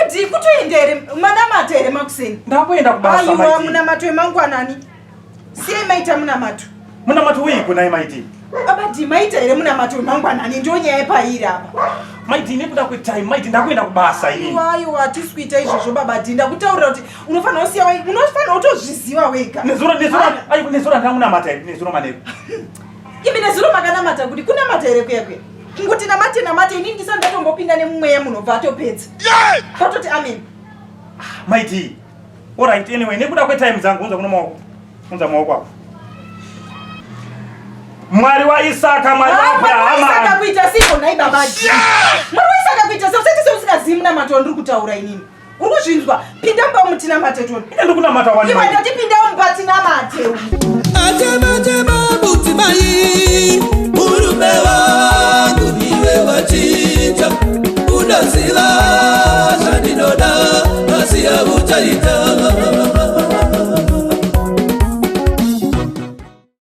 Baba D, kutoenda here manamata here makuseni? Ndakuenda kubasa. Aiwa, munamato wemangwanani. Siyai maita munamato. Munamato weiko nhai Mai D? Baba D, maita here munamato wemangwanani? Ndiyo nyaya yepairi apa. Mai D, nekuda kwetime Mai D, ndakuenda kubasa ini. Aiwa, aiwa, hatisi kuita izvozvo Baba D. Ndakutaurira kuti unofanira kusiya, unofanira kutozviziva wega. Nezuro, nezuro, aiwa, nezuro ndakunamata here? Nezuro manheru. Imi nezuro makanamata kuti kunamata here kuya kuya? Kungoti namate namate, ini ndisati ndatombopinda nemumweya munhu obva atopedza. Patoti amen. Mai D. Alright, anyway, nekuda kwetime dzangu, unza kuno maoko. Unza maoko ako. Mwari waIsaka, Mwari waAbrahama. Isaka kuita siko nhai baba. Mwari waIsaka kuita sei? Usaite seusingazivi munamato wandiri kutaura inini. Uri kuzvinzwa? Pinda mumba umu tinamate toni. Ine ndiri kunamata wani. Iwe ndati pinda mumba tinamate. Achema chema mudzimai, murume wangu iwe wachinja, unoziva zvandinoda asi hauchaita.